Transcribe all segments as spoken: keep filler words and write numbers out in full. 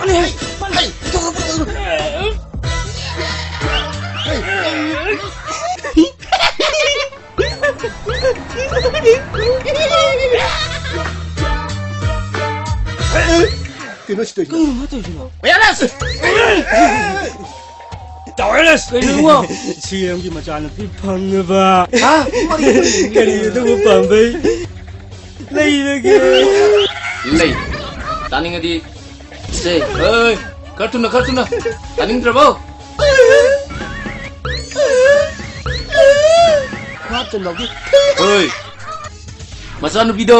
ꯍꯩ! ꯍꯩ! ꯊꯣꯛꯂꯛꯄ ꯇꯧꯔꯣ! ꯍꯩ! ꯀꯩꯅꯣ ꯁꯤ ꯇꯧꯔꯤꯁꯤꯅ? ꯀꯩꯅꯣ ꯃꯥ ꯇꯧꯔꯤꯁꯤꯅ? ꯋꯦꯌꯔꯂꯦꯁ! ꯇꯥꯋꯔꯂꯦꯁ! ꯀꯩꯅꯣ ꯏꯕꯨꯡꯉꯣ? ꯁꯤ ꯑꯦꯝꯒꯤ ꯃꯆꯥꯅꯨꯄꯤ ꯐꯪꯅꯕ꯫ ꯍꯥ? ꯀꯔꯤ ꯑꯗꯨꯕꯨ ꯄꯥꯝꯕꯩ ꯂꯩꯔꯒꯦ? ꯂꯩ꯫ ꯇꯥꯅꯤꯡꯉꯗꯤ ꯁꯦ, ꯍꯣꯏ, ꯈꯔ ꯊꯨꯅ, ꯈꯔ ꯊꯨꯅ꯫ ꯇꯥꯅꯤꯡꯗ꯭ꯔꯕꯣ? ꯍꯥꯞꯆꯟꯗꯧꯒꯤ꯫ ꯍꯣꯏ꯫ ꯃꯆꯥꯅꯨꯄꯤꯗꯣ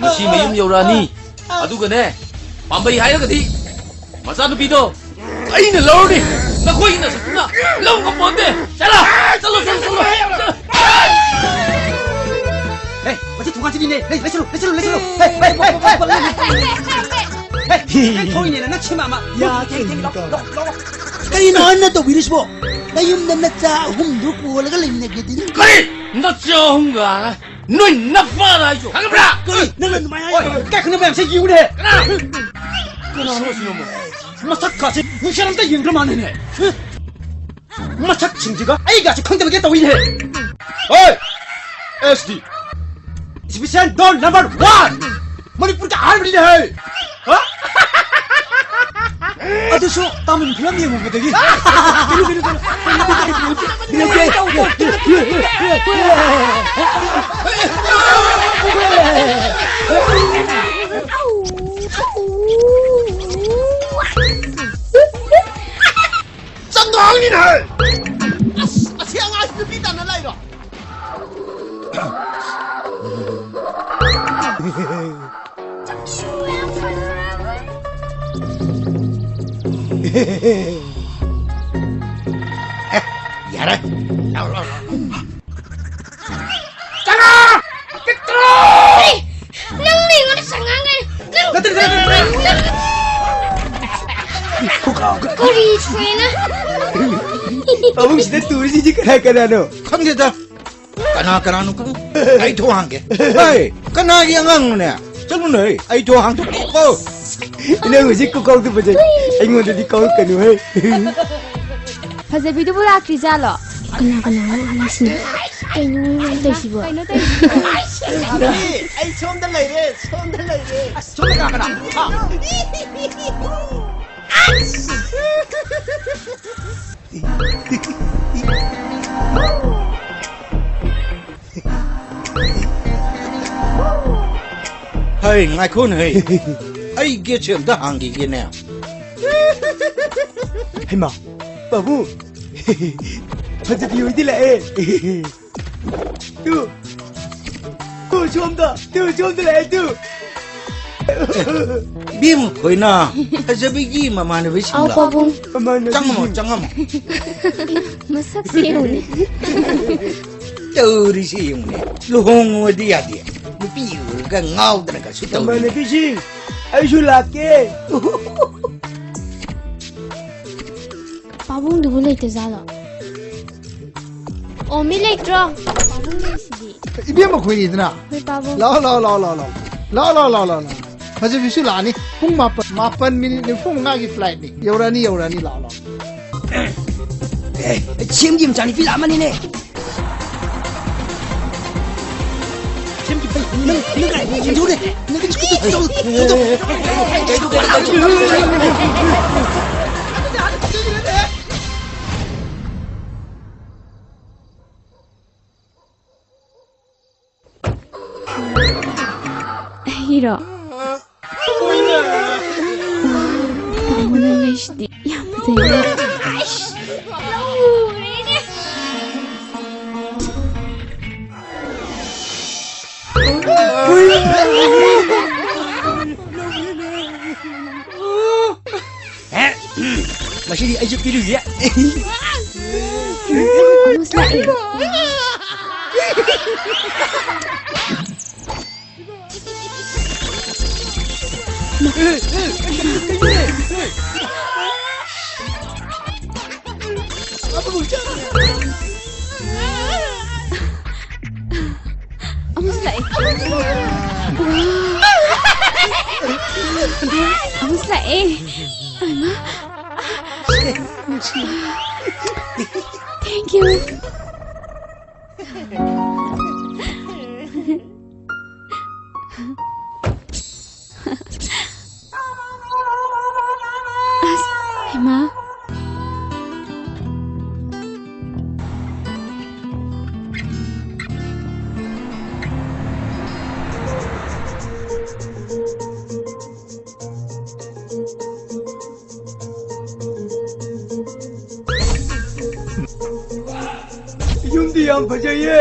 ꯉꯁꯤ ꯃꯌꯨꯝ ꯌꯧꯔꯛꯑꯅꯤ꯫ ꯑꯗꯨꯒꯅꯦ, ꯄꯥꯝꯕꯩ ꯍꯥꯏꯔꯒꯗꯤ ꯃꯆꯥꯅꯨꯄꯤꯗꯣ ꯑꯩꯅ ꯂꯧꯔꯅꯤ꯫ ꯅꯈꯣꯏ ꯅꯁꯛꯇꯨꯅ ꯂꯧ ꯉꯝꯄꯣꯟꯇꯦ꯫ ꯆꯠꯂꯣ, ꯆꯠꯂꯣ, ꯆꯠꯂꯣ, ꯆꯠꯂꯣ꯫ ꯍꯦ, ꯃꯁꯤ ꯊꯣꯡꯒꯥꯟꯁꯤꯅꯤꯅꯦ꯫ ꯍꯦ, ꯂꯩꯁꯜꯂꯨ, ꯂꯩꯁꯜꯂꯨ, ꯂꯩꯁꯜꯂꯨ꯫ ꯍꯦ, ꯍꯦ, ꯍꯦ, ꯍꯦ꯫ ꯍꯦ, ꯅꯪ ꯊꯣꯛꯏꯅꯦꯅ ꯅꯛꯁꯤ ꯃꯥꯃ꯫ ꯌꯥ, ꯊꯦꯡ, ꯊꯦꯡ, ꯂꯥꯎ, ꯂꯥꯎ, ꯂꯥꯎ꯫ ꯀꯔꯤꯅꯣ ꯑꯍꯟꯅ ꯇꯧꯕꯤꯔꯤꯁꯤꯕꯣ? ꯅꯌꯨꯝꯗ ꯅꯆꯥ ꯑꯍꯨꯝꯗꯨ ꯀꯣꯜꯂꯒ ꯂꯩꯃꯤꯟꯅꯒꯦꯗꯤ? ꯀꯔꯤ? ꯅꯆꯥ ꯑꯍꯨꯝꯒ? ꯅꯣꯏ ꯅꯄꯥꯗ ꯍꯥꯏꯁꯨ ꯈꯪꯉꯕ꯭ꯔꯥ? ꯀꯔꯤ? ꯅꯪꯅ ꯑꯗꯨꯃꯥꯏꯅ ꯍꯥꯏ-, ꯑꯣꯏ, ꯀꯥꯏ ꯈꯪꯅꯕ ꯌꯥꯝ ꯁꯤ ꯌꯦꯡꯉꯨꯅꯦ꯫ ꯀꯅꯥ? ꯀꯅꯥꯅꯣ ꯁꯤꯅꯣ? ꯃꯁꯛ ꯀꯥꯁꯦ ꯅꯨꯡꯁꯤꯠ ꯑꯝꯇ ꯌꯦꯡꯗ꯭ꯔ ꯃꯥꯟꯅꯦꯅꯦ꯫ ꯃꯁꯛꯁꯤꯡꯁꯤꯒ ꯑꯩꯒꯁꯦ ꯈꯪꯗꯕꯒꯤ ꯇꯧꯏꯅꯦ꯫ ꯍꯣꯏ! S D. ꯏꯁꯄꯤꯁꯦꯜ ꯗꯣꯟ ꯅꯝꯕꯔ ꯋꯥꯟ! ꯃꯅꯤꯄꯨꯔꯒꯤ ꯑꯍꯥꯟꯕꯅꯤꯅꯦ ꯍꯦ! ꯍꯥ? ꯑꯗꯨꯁꯨ ꯇꯥꯃꯤꯜ ꯐꯤꯂꯝ ꯌꯦꯡꯉꯨꯕꯗꯒꯤ꯫ ꯀꯩꯅꯣ, ꯀꯩꯅꯣ, ꯀꯩꯅꯣ? ꯆꯪꯗ꯭ꯔꯥꯡꯅꯤꯅꯦ ꯍꯦ! ꯑꯁ, ꯑꯁꯤ ꯑꯉꯥꯡꯁꯤ ꯅꯨꯄꯤ ꯇꯥꯟꯅ ꯂꯩꯔꯣ? ꯑꯦ, ꯌꯥꯔꯦ꯫ ꯂꯥꯎ, ꯂꯥꯎ, ꯂꯥꯎ꯫ ꯆꯪꯉꯣ! ꯄꯤꯛꯇ꯭ꯔꯨ! ꯅꯪꯅ ꯑꯩꯉꯣꯟꯗ ꯆꯪꯉꯥꯡꯉꯦ꯫ ꯅꯪ ꯅꯠꯇꯦ, ꯅꯠꯇꯦ, ꯅꯠꯇꯦ, ꯅꯠꯇꯦ꯫ ꯀꯔꯤ ꯊꯣꯛꯑꯦꯅ? ꯄꯥꯕꯨꯡꯁꯤꯗ ꯇꯨꯔꯤꯁꯤꯡꯁꯤ ꯀꯅꯥ ꯀꯅꯥꯅꯣ? ꯈꯪꯗꯦꯗ꯫ ꯀꯅꯥ ꯀꯅꯥꯅꯣ ꯈꯪ-, ꯑꯩ ꯊꯣꯡ ꯍꯥꯡꯒꯦ꯫ ꯍꯦ, ꯀꯅꯥꯒꯤ ꯑꯉꯥꯡꯅꯣꯅꯦ? ꯆꯠꯂꯨꯅꯦ, ꯑꯩ ꯊꯣꯡ ꯍꯥꯡꯗꯣꯛꯀꯦꯀꯣ꯫ ꯏꯅꯦ, ꯍꯧꯖꯤꯛ ꯀꯧꯗꯕꯁꯦ ꯑꯩꯉꯣꯟꯗꯗꯤ ꯀꯧꯔꯛꯀꯅꯨꯍꯦ꯫ ꯐꯖꯕꯤꯗꯨꯕꯨ ꯂꯥꯛꯇ꯭ꯔꯤꯖꯥꯠꯂꯣ? ꯀꯅꯥ ꯀꯅꯥꯅꯣ ꯍꯥꯏꯁꯤꯅ? ꯀꯩꯅꯣ ꯇꯧꯏꯁꯤꯕꯣ? ꯀꯩꯅꯣ ꯇꯧꯏꯁꯤꯕꯣ? ꯑꯩ ꯁꯣꯝꯗ ꯂꯩꯔꯦ, ꯁꯣꯝꯗ ꯂꯩꯔꯦ꯫ ꯑꯁ, ꯁꯣꯝꯗ ꯀꯅꯥ ꯀꯅꯥ? ꯍꯥ? ꯍꯩ, ꯉꯥꯏꯈꯣꯅꯦ, ꯍꯩ꯫ ꯑꯩ ꯒꯦꯠꯁꯦ ꯑꯝꯇ ꯍꯥꯡꯈꯤꯒꯦꯅꯦ꯫ ꯍꯩꯃꯥ, ꯄꯥꯕꯨꯡ꯫ ꯐꯖꯕꯤ ꯍꯣꯏꯗꯤ ꯂꯥꯛꯑꯦ꯫ ꯇꯨ꯫ ꯇꯨ, ꯁꯣꯝꯗ꯫ ꯇꯨ, ꯁꯣꯝꯗ ꯂꯥꯛꯑꯦ, ꯇꯨ꯫ ꯏꯕꯦꯝꯃ ꯈꯣꯏꯅ ꯐꯖꯕꯤꯒꯤ ꯃꯃꯥꯟꯅꯕꯤꯁꯤꯡ ꯑꯥꯎ, ꯂꯥꯛꯑꯣ꯫ ꯄꯥꯕꯨꯡ꯫ ꯃꯃꯥꯟꯅꯕꯤꯁꯤꯡ꯫ ꯆꯪꯉꯝꯃꯣ, ꯆꯪꯉꯝꯃꯣ꯫ ꯃꯁꯛꯁꯦ ꯌꯦꯡꯉꯨꯅꯦ꯫ ꯇꯧꯔꯤꯁꯤ ꯌꯦꯡꯉꯨꯅꯦ꯫ ꯂꯨꯍꯣꯡꯉꯨꯗꯤ ꯌꯥꯗꯦ꯫ ꯅꯨꯄꯤ ꯎꯔꯒ ꯉꯥꯎꯗꯅꯒꯁꯨ ꯇꯧꯔꯤ꯫ ꯃꯃꯥꯟꯅꯕꯤꯁꯤꯡ, ꯑꯩꯁꯨ ꯂꯥꯛꯀꯦ꯫ ꯄꯥꯕꯨꯡꯗꯨꯕꯨ ꯂꯩꯇꯖꯥꯠꯂꯣ? ꯑꯣ, ꯃꯤ ꯂꯩꯇ꯭ꯔꯣ? ꯄꯥꯕꯨꯡ ꯂꯩꯁꯤꯗꯤ꯫ ꯏꯕꯦꯝꯃ ꯈꯣꯏꯅꯤꯗꯅ꯫ ꯍꯣꯏ, ꯄꯥꯕꯨꯡ꯫ ꯂꯥꯛꯑꯣ, ꯂꯥꯛꯑꯣ, ꯂꯥꯛꯑꯣ, ꯂꯥꯛꯑꯣ, ꯂꯥꯛꯑꯣ꯫ ꯂꯥꯛꯑꯣ, ꯂꯥꯛꯑꯣ, ꯂꯥꯛꯑꯣ, ꯂꯥꯛꯑꯣ, ꯂꯥꯛꯑꯣ꯫ ꯐꯖꯕꯤꯁꯨ ꯂꯥꯛꯑꯅꯤ꯫ ꯄꯨꯡ ꯃꯥꯄꯟ, ꯃꯥꯄꯟ ꯃꯤꯅꯤꯠ ꯅꯤꯐꯨ ꯃꯉꯥꯒꯤ flightꯅꯤ꯫ ꯌꯧꯔꯛꯑꯅꯤ, ꯌꯧꯔꯛꯑꯅꯤ, ꯂꯥꯛꯑꯣ, ꯂꯥꯛꯑꯣ꯫ ꯑꯦ, ꯁꯦꯝꯒꯤ ꯃꯆꯥꯅꯨꯄꯤ ꯂꯥꯛꯑꯝꯃꯅꯤꯅꯦ꯫ ꯁꯦꯝꯒꯤ ꯐꯩ, ꯅꯪ, ꯅꯪ ꯀꯥꯏ ꯌꯦꯡꯊꯣꯛꯎꯔꯦ? ꯅꯪ ꯁ꯭ꯀꯨꯜꯗ ꯆꯠꯂꯣ, ꯆꯠꯂꯣ, ꯆꯠꯂꯣ꯫ ꯑꯩꯔꯣ? ꯇꯥꯃꯣꯅ ꯂꯩꯁꯤꯗꯤ ꯌꯥꯝ ꯐꯖꯩꯅꯦ꯫ ꯑꯦ, ꯃꯁꯤꯗꯤ ꯑꯩꯁꯨ ꯄꯤꯔꯨꯁꯦ꯫ ꯑꯃꯨꯁ ꯂꯥꯛꯑꯦ꯫ ꯑꯃꯨꯁ ꯂꯥꯛꯑꯦ꯫ ꯑꯦ, ꯑꯃ꯫ Thank you. ꯑꯁ, ꯍꯩꯃꯥ꯫ ꯌꯨꯝꯗꯤ ꯌꯥꯝ ꯐꯖꯩꯌꯦ꯫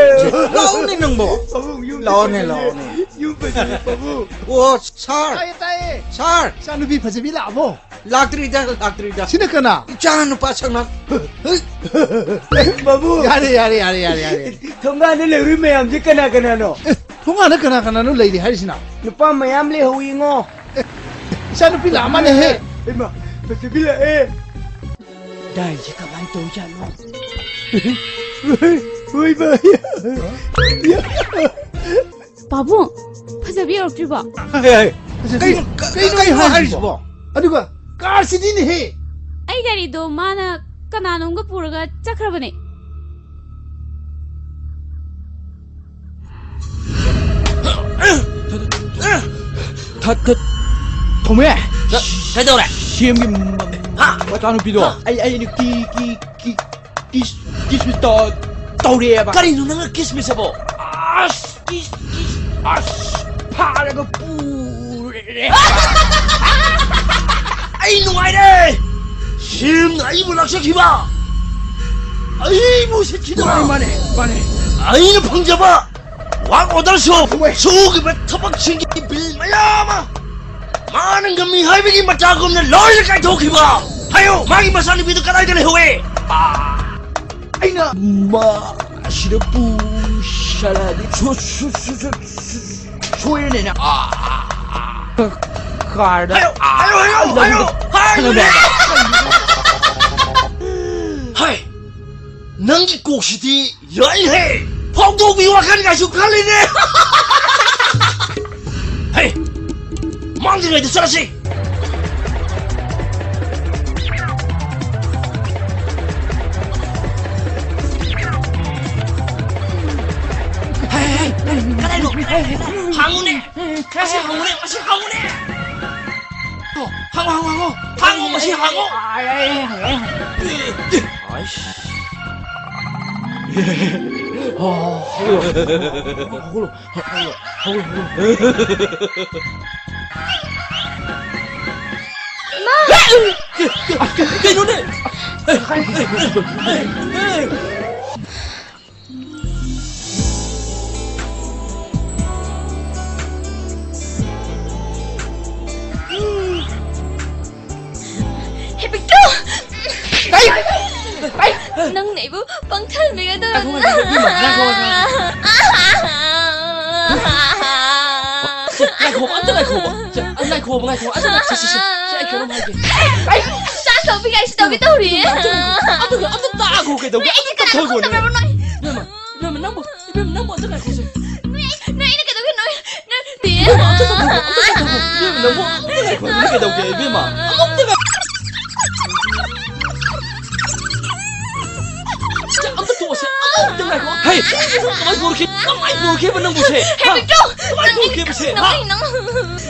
ꯂꯥꯛꯑꯣꯅꯦ ꯅꯪꯕꯣ꯫ ꯄꯥꯕꯨꯡ, ꯌꯨꯝꯗꯤ ꯂꯥꯛꯑꯣꯅꯦ, ꯐꯖꯩꯌꯦ꯫ ꯂꯥꯛꯑꯣꯅꯦ꯫ ꯌꯨꯝ ꯐꯖꯩꯌꯦ, ꯄꯥꯕꯨꯡ꯫ ꯑꯣ, ꯁꯥꯔ꯫ ꯇꯥꯏꯌꯦ, ꯇꯥꯏꯌꯦ꯫ ꯁꯥꯔ꯫ ꯏꯆꯥꯅꯨꯄꯤ ꯐꯖꯕꯤ ꯂꯥꯛꯑꯕꯣ? ꯂꯥꯛꯇ꯭ꯔꯤꯗ, ꯂꯥꯛꯇ꯭ꯔꯤꯗ꯫ ꯁꯤꯅ ꯀꯅꯥ? ꯏꯆꯥ ꯅꯨꯄꯥ ꯁꯛꯅ꯫ ꯄꯥꯕꯨꯡ꯫ ꯌꯥꯔꯦ, ꯌꯥꯔꯦ, ꯌꯥꯔꯦ, ꯌꯥꯔꯦ, ꯌꯥꯔꯦ꯫ ꯊꯣꯡꯒꯥꯟꯗ ꯂꯩꯍꯧꯔꯤ ꯃꯌꯥꯝꯁꯦ ꯀꯅꯥ ꯀꯅꯥꯅꯣ? ꯑꯦ, ꯊꯣꯡꯒꯥꯟꯗ ꯀꯅꯥ ꯀꯅꯥꯅꯣ ꯂꯩꯔꯤ ꯍꯥꯏꯔꯤꯁꯤꯅ? ꯅꯨꯄꯥ ꯃꯌꯥꯝ ꯂꯩꯍꯧꯋꯤꯉꯣ꯫ ꯑꯦ, ꯏꯆꯥꯅꯨꯄꯤ ꯂꯥꯛꯑ ꯃꯥꯜꯂꯦꯍꯦ꯫ ꯏꯃꯥ, ꯐꯖꯕꯤ ꯂꯥꯛꯑꯦ꯫ ꯗꯥꯏꯁꯦ ꯀꯃꯥꯏꯅ ꯇꯧꯖꯥꯠꯅꯣ? ꯍꯣꯏ, ꯚꯥꯏ꯫ ꯄꯥꯕꯨꯡ, ꯐꯖꯕꯤ ꯌꯧꯔꯛꯇ꯭ꯔꯤꯕꯣ? ꯍꯦ, ꯍꯦ, ꯐꯖꯕꯤ, ꯀꯩꯅꯣ, ꯀ-, ꯀꯩꯅꯣ ꯀꯩꯅꯣ ꯍꯥꯏꯁꯤꯕꯣ? ꯍꯥꯏꯔꯤꯁꯤꯕꯣ? ꯑꯗꯨꯒ ꯀꯥꯔꯁꯤꯗꯤꯅꯦꯍꯦ꯫ ꯑꯩ ꯒꯥꯔꯤꯗꯣ ꯃꯥꯅ ꯀꯅꯥꯅꯣꯝꯒ ꯄꯨꯔꯒ ꯆꯠꯈ꯭ꯔꯕꯅꯦ꯫ ꯊ-, ꯊ-, ꯊꯣꯝꯃꯦ! ꯀ-, ꯀꯩꯗꯧꯔꯦ? ꯁꯤ ꯑꯦꯝꯒꯤ ꯃ-, ꯍꯥ? ꯃꯆꯥꯅꯨꯄꯤꯗꯣ꯫ ꯍꯥ? ꯑꯩ, ꯑꯩꯅ ꯀꯤ-, ꯀꯤ-, ꯀꯤ-, ꯀꯤꯁ, ꯀꯤꯁ ꯇꯧ-, ꯇꯧꯔꯛꯑꯦꯕ꯫ ꯀꯔꯤꯅꯣ ꯅꯪꯅ ꯀꯤꯁ ꯃꯤꯁ ꯑꯕꯣ? ꯑꯁ, ꯀꯤꯁ, ꯀꯤꯁ, ꯑꯁ, ꯐꯥꯔꯒ ꯄꯨꯔꯦ꯫ ꯑꯩ ꯅꯨꯡꯉꯥꯏꯔꯦ꯫ ꯁꯤ ꯑꯦꯝꯅ ꯑꯩꯕꯨ ꯂꯥꯛꯆꯈꯤꯕ꯫ ꯑꯩꯕꯨ ꯎꯁꯤꯠꯈꯤꯗꯕ꯫ ꯃꯥꯅꯦ, ꯃꯥꯅꯦ, ꯃꯥꯅꯦ꯫ ꯑꯩꯅ ꯐꯪꯖꯕ ꯋꯥꯔꯛ ꯑꯣꯔꯗꯔꯁꯨ, ꯍꯣꯏ꯫ ꯁꯨꯈꯤꯕ ꯊꯕꯛꯁꯤꯡꯒꯤ ꯕꯤꯜ ꯃꯌꯥꯝ ꯑꯃ ꯃꯥꯅ ꯉꯝꯃꯤ ꯍꯥꯏꯕꯒꯤ ꯃꯇꯥꯒꯨꯝꯅ ꯂꯣꯏꯅ ꯀꯥꯏꯊꯣꯛꯈꯤꯕ꯫ ꯍꯥꯏꯌꯣ, ꯃꯥꯒꯤ ꯃꯆꯥꯅꯨꯄꯤꯗꯨ ꯀꯗꯥꯏꯗ ꯂꯩꯍꯧꯋꯦ? ꯑꯥ, ꯑꯩꯅ ꯃꯥ ꯑꯁꯤꯗ ꯄꯨꯁꯜꯂꯛꯑꯗꯤ ꯁꯨ-, ꯁꯨ-, ꯁꯨ-, ꯁꯨ-, ꯁꯨ-, ꯁꯣꯏꯔꯅꯤꯅ꯫ ꯑꯥ, ꯑꯥ, ꯑꯥ꯫ ꯀꯥꯔꯗ ꯍꯥꯏꯌꯣ, ꯍꯥꯏꯌꯣ, ꯍꯥꯏꯌꯣ, ꯑꯥ, ꯍꯥꯏꯌꯣ, ꯍꯥꯏꯌꯣ꯫ ꯊꯅꯝꯃꯦ ꯍꯥꯏꯕ꯫ ꯍꯥꯏ, ꯅꯪꯒꯤ ꯀꯣꯛꯁꯤꯗꯤ ꯌꯥꯏꯍꯦ! ꯐꯥꯎꯗꯣꯛꯄꯒꯤ ꯋꯥꯈꯜꯒꯁꯨ ꯈꯜꯂꯤꯅꯦ! ꯍꯦ! ꯃꯥꯡꯗ꯭ꯔꯤꯉꯩꯗ ꯆꯠꯂꯁꯤ! ꯑꯁꯤ ꯍꯥꯡꯉꯨꯅꯦ, ꯑꯁꯤ ꯍꯥꯡꯉꯨꯅꯦ꯫ ꯍꯥꯡꯉꯣ, ꯍꯥꯡꯉꯣ, ꯍꯥꯡꯉꯣ, ꯍꯥꯡꯉꯣ, ꯃꯁꯤ ꯍꯥꯡꯉꯣ꯫ ꯑꯩꯁ꯫ ꯍꯧꯒꯠꯂꯣ, ꯍꯧꯒꯠꯂꯣ, ꯍꯧꯒꯠꯂꯣ, ꯍꯧꯒꯠꯂꯣ꯫ ꯀꯩꯅꯣꯅꯦ? ꯍꯦꯕꯤꯠꯇꯣ! ꯅꯪꯅ ꯑꯩꯕꯨ ꯄꯪꯊꯍꯟꯕꯤꯒꯗꯧꯔ ꯉꯥꯏꯈꯣ, ꯉꯥꯏꯈꯣ, ꯏꯕꯦꯝꯃ, ꯉꯥꯏꯈꯣ, ꯉꯥꯏꯈꯣ꯫ ꯉꯥꯏꯈꯣꯕ, ꯑꯝꯇ ꯉꯥꯏꯈꯣꯕ꯫ ꯁꯦ, ꯑꯝꯇ ꯉꯥꯏꯈꯣꯕ, ꯉꯥꯏꯈꯣꯕ꯫ ꯑꯝꯇ ꯉꯥꯏꯈꯣ꯫ ꯁꯦ, ꯁꯦ, ꯁꯦ꯫ ꯁꯦ, ꯑꯩ ꯀꯩꯅꯣꯝ ꯍꯥꯏꯒꯦ꯫ ꯑꯩ ꯆꯥ ꯇꯧꯕꯤ ꯀꯥꯏꯁꯤ ꯇꯧꯒꯦ ꯇꯧꯔꯤ꯫ ꯑꯝꯇ ꯉꯥꯏꯈꯣ꯫ ꯑꯝꯇ ꯉꯥꯏꯈꯣ꯫ ꯑꯝꯇ ꯇꯥꯈꯣ ꯀꯩꯗꯧꯒꯦ? ꯅꯣꯏ ꯑꯩꯗꯤ ꯑꯝꯇ ꯀꯅꯥ ꯇꯥꯈꯣꯅꯦ꯫ ꯈꯪꯗꯕ꯭ꯔꯕ ꯅꯣꯏ? ꯏꯕꯦꯝꯃ, ꯏꯕꯦꯝꯃ, ꯅꯪꯕꯨ, ꯏꯕꯦꯝꯃ, ꯅꯪꯕꯨ ꯑꯝꯇ ꯉꯥꯏꯈꯣꯁꯦ꯫ ꯅꯣꯏ, ꯅꯣꯏ ꯑꯩꯅ ꯀꯩꯗꯧꯒꯦ? ꯅꯣꯏ, ꯅꯣꯏ, ꯏꯕꯦꯝꯃ, ꯑꯝꯇ ꯇꯥꯈꯣ, ꯑꯝꯇ ꯇꯥꯈꯣ꯫ ꯏꯕꯦꯝꯃ, ꯅꯪꯕꯨ ꯑꯝꯇ ꯉꯥꯏꯈꯣ꯫ ꯅꯪ ꯀꯩꯗꯧꯒꯦ, ꯏꯕꯦꯝꯃ? ꯑꯝꯇ ꯉꯥꯏꯈꯣ꯫ ꯁꯦ, ꯑꯝꯇ ꯇꯣꯛꯑꯣꯁꯦ꯫ ꯑꯝꯇ ꯉꯥꯏꯈꯣ꯫ ꯍꯩ, ꯅꯪ ꯀꯃꯥꯏ ꯄꯣꯔꯛꯈꯤ-, ꯀꯃꯥꯏ ꯄꯣꯔꯛꯈꯤꯕ ꯅꯪꯕꯨ ꯁꯦ? ꯍꯥ? ꯍꯦꯕꯤꯠꯇꯣ! ꯀꯃꯥꯏ ꯅꯪ, ꯄꯣꯔꯛꯈꯤꯕ ꯁꯦ? ꯅꯪ, ꯍꯥ? ꯅꯪ,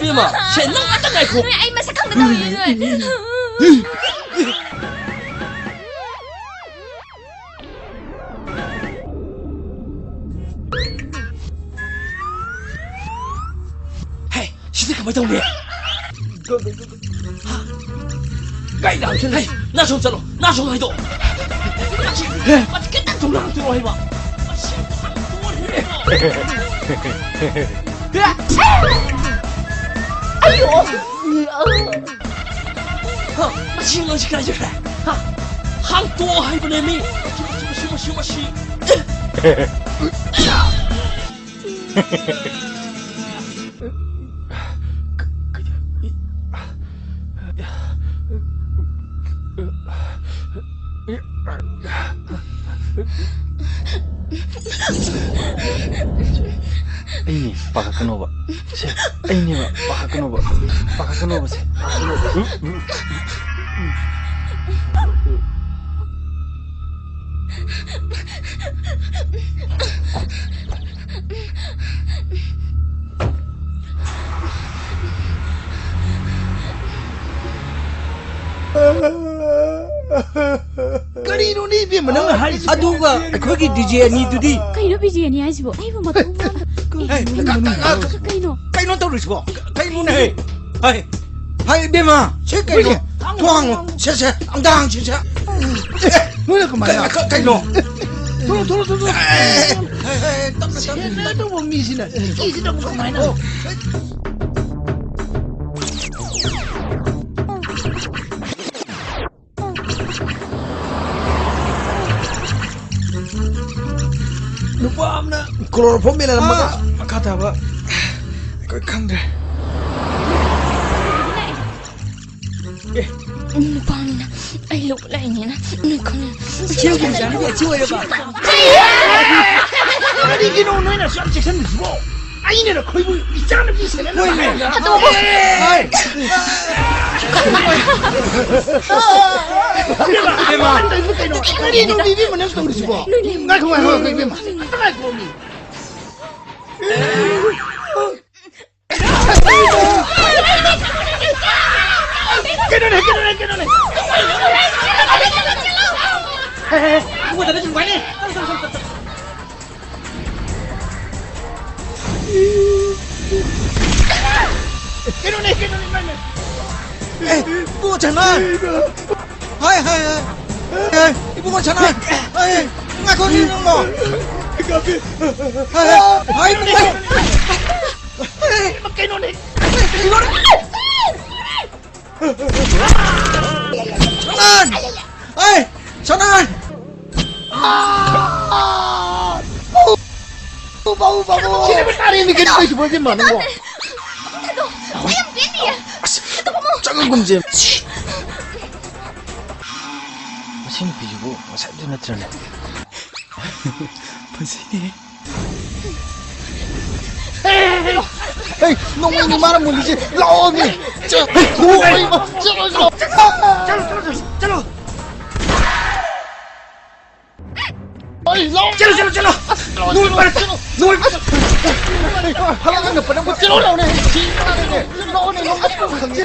ꯏꯕꯦꯝꯃ, ꯁꯦ, ꯅꯪ ꯑꯝꯇ ꯉꯥꯏꯈꯣ꯫ ꯅꯣꯏ ꯑꯩ ꯃꯁꯛ ꯈꯪꯗ ꯇꯧꯔꯤ, ꯅꯣꯏ꯫ ꯍꯦ, ꯁꯤꯗꯤ ꯀꯃꯥꯏ ꯇꯧꯅꯤ? ꯍꯥ? ꯀꯥꯏꯗ ꯍꯥꯏꯁꯤꯜꯂꯦ? ꯍꯩ, ꯅꯥꯁꯣꯝ ꯆꯠꯂꯣ, ꯅꯥꯁꯣꯝ ꯍꯥꯏꯗꯣꯛꯑꯣ꯫ ꯃꯁꯤ, ꯃꯁꯤ ꯈꯤꯇꯪ ꯊꯨꯅ ꯍꯥꯡꯇꯣꯔꯛꯑꯣ ꯍꯥꯏꯕ꯫ ꯃꯁꯤ ꯍꯥꯡꯇꯣꯛꯑꯣ ꯍꯥꯏꯕ꯫ ꯑꯌꯣ! ꯍꯥ, ꯃꯁꯤ ꯑꯉꯥꯡꯁꯤ ꯀꯥꯏ ꯆꯠꯈ꯭ꯔꯦ? ꯍꯥ? ꯍꯥꯡꯇꯣꯛꯑꯣ ꯍꯥꯏꯕꯅꯦ ꯃꯤ꯫ ꯃꯁꯤ, ꯃꯁꯤ, ꯃꯁꯤ, ꯃꯁꯤ, ꯃꯁꯤ꯫ ꯑꯩꯅꯦ, ꯄꯥꯈꯠꯀꯅꯣꯕ꯫ ꯁꯦ, ꯑꯩꯅꯦꯕ, ꯄꯥꯈꯠꯀꯅꯣꯕ꯫ ꯄꯥꯈꯠꯀꯅꯣꯕ, ꯁꯦ, ꯄꯥꯈꯠꯀꯅꯣꯕ꯫ ꯀꯔꯤꯅꯣꯅꯦ ꯏꯕꯦꯝꯃ ꯅꯪꯅ ꯍꯥꯏꯔꯤꯁꯤꯕꯣ? ꯑꯗꯨꯒ ꯑꯩꯈꯣꯏꯒꯤ ꯗꯤ ꯖꯦ ꯑꯅꯤꯗꯨꯗꯤ? ꯀꯩꯅꯣ ꯕꯤ ꯖꯦ ꯑꯅꯤ ꯍꯥꯏꯁꯤꯕꯣ? ꯑꯩꯕꯨ ꯃꯊꯣꯡ ꯃꯔꯝ ꯈꯪꯗꯦ꯫ ꯍꯦ, ꯀ-, ꯀ-, ꯀ-, ꯀꯩꯅꯣ? ꯀꯩꯅꯣ ꯇꯧꯔꯤꯁꯤꯕꯣ? ꯀꯩꯅꯣꯅꯦ? ꯍꯥꯏ, ꯍꯥꯏ, ꯏꯕꯦꯝꯃ, ꯁꯤ ꯀꯩꯅꯣ? ꯍꯣꯏꯅꯦ꯫ ꯊꯣꯡ ꯍꯥꯡꯉꯣ꯫ ꯁꯦ, ꯁꯦ, ꯑꯝꯇ ꯍꯥꯡꯁꯤ, ꯁꯦ꯫ ꯅꯣꯏꯅ ꯀꯃꯥꯏꯅ? ꯀ-, ꯀ-, ꯀꯩꯅꯣ? ꯊꯣꯛꯂꯛꯑꯣ, ꯊꯣꯛꯂꯛꯑꯣ, ꯊꯣꯛꯂꯛꯑꯣ꯫ ꯑꯦ, ꯑꯦ, ꯑꯦ, ꯇꯞꯅ, ꯇꯞꯅ, ꯁꯦꯟꯅ ꯇꯞꯅ꯫ ꯇꯧꯕ ꯃꯤꯁꯤꯅ ꯁꯤꯒꯤꯁꯤꯗ ꯑꯃꯨꯛ ꯀꯃꯥꯏꯅ? ꯑꯣ꯫ ꯅꯨꯄꯥ ꯑꯃꯅ ꯀ꯭ꯂꯣꯔꯣꯐꯣꯝ ꯃꯦꯜꯂꯝꯃꯒ ꯑꯥ꯫ ꯃꯈꯥ ꯇꯥꯕ ꯑꯩꯈꯣꯏ ꯈꯪꯗ꯭ꯔꯦ꯫ ꯑꯦ꯫ ꯅꯨꯄꯥ ꯑꯃꯅ ꯑꯩ ꯂꯧꯕ ꯂꯥꯛꯏꯅꯦꯅ ꯅꯣꯏ ꯈꯪꯉꯦ꯫ ꯏꯆꯦꯒꯤ ꯃꯆꯥꯅꯨꯄꯤ ꯑꯆꯤ ꯑꯣꯏꯔꯕ? ꯀꯔꯤꯒꯤꯅꯣ ꯅꯣꯏꯅ ꯑꯁꯨꯛ ꯌꯥꯝ ꯆꯦꯛꯁꯤꯟꯗ꯭ꯔꯤꯁꯤꯕꯣ? ꯑꯩꯅ ꯅꯈꯣꯏꯕꯨ ꯏꯆꯥꯅꯨꯄꯤ ꯁꯦꯟꯅꯅꯕ ꯍꯣꯏꯅꯦ꯫ ꯍꯥꯏꯔꯒ꯫ ꯍꯣꯏ꯫ ꯏꯕꯦꯝꯃ, ꯏꯕꯦꯝꯃ꯫ ꯀꯩꯅꯣ? ꯀꯔꯤꯅꯣ ꯏꯕꯦꯝꯃ ꯅꯪ ꯇꯧꯔꯤꯁꯤꯕꯣ? ꯉꯥꯏꯈꯣ, ꯉꯥꯏꯈꯣ, ꯉꯥꯏꯈꯣ, ꯏꯕꯦꯝꯃ꯫ ꯑꯝꯇ ꯉꯥꯏꯈꯣ ꯃꯤ꯫ ꯀꯩꯅꯣꯅꯦ, ꯀꯩꯅꯣꯅꯦ, ꯀꯩꯅꯣꯅꯦ? ꯍꯦ, ꯍꯦ, ꯍꯦ, ꯏꯕꯨꯡꯉꯣ, ꯇꯞꯅ ꯁꯨꯝ ꯄꯥꯏꯅꯦ꯫ ꯀꯩꯅꯣꯅꯦ, ꯀꯩꯅꯣꯅꯦ, ꯏꯃꯥꯏ, ꯏꯃꯥꯏ꯫ ꯑꯦ, ꯏꯕꯨꯡꯉꯣ ꯁꯅꯥ꯫ ꯍꯥꯏ, ꯍꯥꯏ, ꯍꯥꯏ꯫ ꯑꯦ, ꯏꯕꯨꯡꯉꯣ ꯁꯅꯥ꯫ ꯑꯦ, ꯉꯥꯏꯈꯣꯅꯦ ꯅꯪꯕꯣ꯫ ꯍꯥꯏ, ꯍꯥꯏ, ꯍꯥꯏ, ꯍꯥꯏ꯫ ꯀꯩꯅꯣꯅꯦ? ꯁꯅꯥꯟ! ꯑꯩ! ꯁꯅꯥꯟ! ꯁꯤꯗꯕ ꯇꯥꯔꯦꯅꯦ, ꯀꯩꯅꯣ ꯇꯧꯔꯤꯁꯤꯕꯣ, ꯏꯕꯦꯝꯃ, ꯅꯪꯕꯣ? ꯑꯁ, ꯆꯪꯉꯒꯨꯝꯁꯦ꯫ ꯃꯁꯤ ꯅꯨꯄꯤꯁꯤꯕꯨ ꯉꯁꯥꯏꯗꯨ ꯅꯠꯇ꯭ꯔꯅꯦ? ꯐꯖꯩꯅꯦ꯫ ꯍꯦ, ꯅꯣꯡꯃꯩꯅꯤ ꯃꯥꯅ ꯃꯨꯜꯂꯤꯁꯦ꯫ ꯂꯥꯛꯑꯣꯃꯤ꯫ ꯆꯦ-, ꯍꯦ, ꯅꯣꯡꯃꯩ꯫ ꯆꯦꯜꯂꯣ, ꯆꯦꯜꯂꯣ꯫ ꯆꯠꯂꯣ, ꯆꯠꯂꯣ, ꯆꯠꯂꯣ꯫ ꯑꯩ ꯂꯥꯛꯑꯣ꯫ ꯆꯠꯂꯣ, ꯆꯠꯂꯣ, ꯆꯠꯂꯣ꯫ ꯅꯣꯡꯃꯩ ꯄꯥꯏꯔꯣ, ꯆꯠꯂꯣ꯫ ꯅꯣꯡꯃꯩ ꯄꯥꯏꯔꯣ꯫ ꯍꯜꯂꯛꯑꯒ ꯅꯪ ꯄꯅꯪ ꯆꯦꯜꯂꯣ ꯂꯥꯛꯑꯣꯅꯦ꯫ ꯁꯤ ꯂꯥꯛꯑꯣꯅꯦ, ꯂꯥꯛꯑꯣꯅꯦ, ꯂꯥꯛꯑꯣꯅꯦ꯫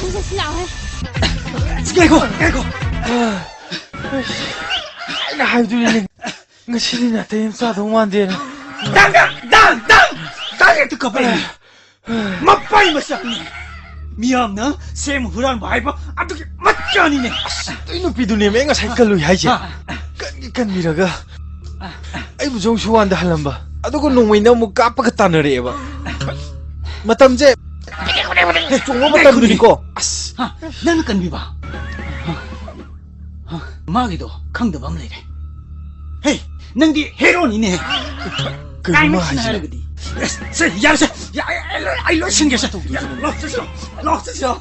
ꯅꯪꯁꯦ ꯁꯤ ꯂꯥꯛꯑꯣꯍꯦ꯫ ꯉꯥꯏꯈꯣ, ꯉꯥꯏꯈꯣ꯫ ꯑꯩꯅ ꯍꯥꯏꯕꯗꯨꯅꯤꯅꯦ, ꯉꯁꯤꯗꯤ ꯅꯥꯇꯩ ꯑꯃ ꯆꯥꯗꯧ ꯃꯥꯟꯗꯦꯅ꯫ ꯗꯥꯡ, ꯗꯥꯡ, ꯗꯥꯡ, ꯗꯥꯡ! ꯗꯥꯡ ꯍꯦꯛꯇ ꯀꯞꯄꯛꯏꯅꯦ꯫ ꯃꯄꯥꯏ ꯃꯆꯥꯅꯤ꯫ ꯃꯤꯌꯥꯝꯅ ꯁꯦꯝ ꯍꯨꯔꯥꯟꯕ ꯍꯥꯏꯕ ꯑꯗꯨꯒꯤ ꯃꯆꯥꯅꯤꯅꯦ꯫ ꯑꯁ, ꯑꯗꯨꯏ ꯅꯨꯄꯤꯗꯨꯅꯦꯃꯦ ꯉꯁꯥꯏ ꯀꯜꯂꯨꯏ ꯍꯥꯏꯁꯦ꯫ ꯑ꯫ ꯀꯟꯒꯤ ꯀꯟꯕꯤꯔꯒ ꯑꯩꯕꯨ ꯖꯣꯡ ꯁꯨꯋꯥꯟꯗ ꯍꯜꯂꯝꯕ꯫ ꯑꯗꯨꯒ ꯅꯣꯡꯃꯩꯅ ꯑꯃꯨꯛ ꯀꯥꯞꯄꯒ ꯇꯥꯟꯅꯔꯛꯑꯦꯕ꯫ ꯃꯇꯝꯁꯦ ꯍꯦꯛ ꯆꯣꯡꯕ ꯃꯇꯝꯗꯨꯅꯤꯀꯣ꯫ ꯑꯁ꯫ ꯍꯥ? ꯅꯪꯅ ꯀꯟꯕꯤꯕ? ꯍꯥ? ꯃꯥꯒꯤꯗꯣ ꯈꯪꯗꯕ ꯑꯃ ꯂꯩꯔꯦ꯫ ꯍꯦ, ꯅꯪꯗꯤ ꯍꯦꯔꯣꯅꯤꯅꯦ꯫ ꯀꯩꯅꯣ ꯃꯥ ꯀꯥꯏꯃꯟꯁꯤꯅ ꯍꯥꯏꯁꯤꯅ? ꯍꯥꯏꯔꯒꯗꯤ꯫ ꯑꯁ, ꯁꯦ, ꯌꯥꯔꯦꯁꯦ꯫ ꯌꯥ-, ꯑꯩ, ꯑꯩ, ꯑꯩ ꯂꯣꯏ ꯁꯤꯟꯒꯦꯁꯦ꯫ ꯂꯥꯛꯑꯣ, ꯆꯠꯁꯤ ꯂꯥꯛꯑꯣ꯫ ꯂꯥꯛꯑꯣ, ꯆꯠꯁꯤ ꯂꯥꯛꯑꯣ꯫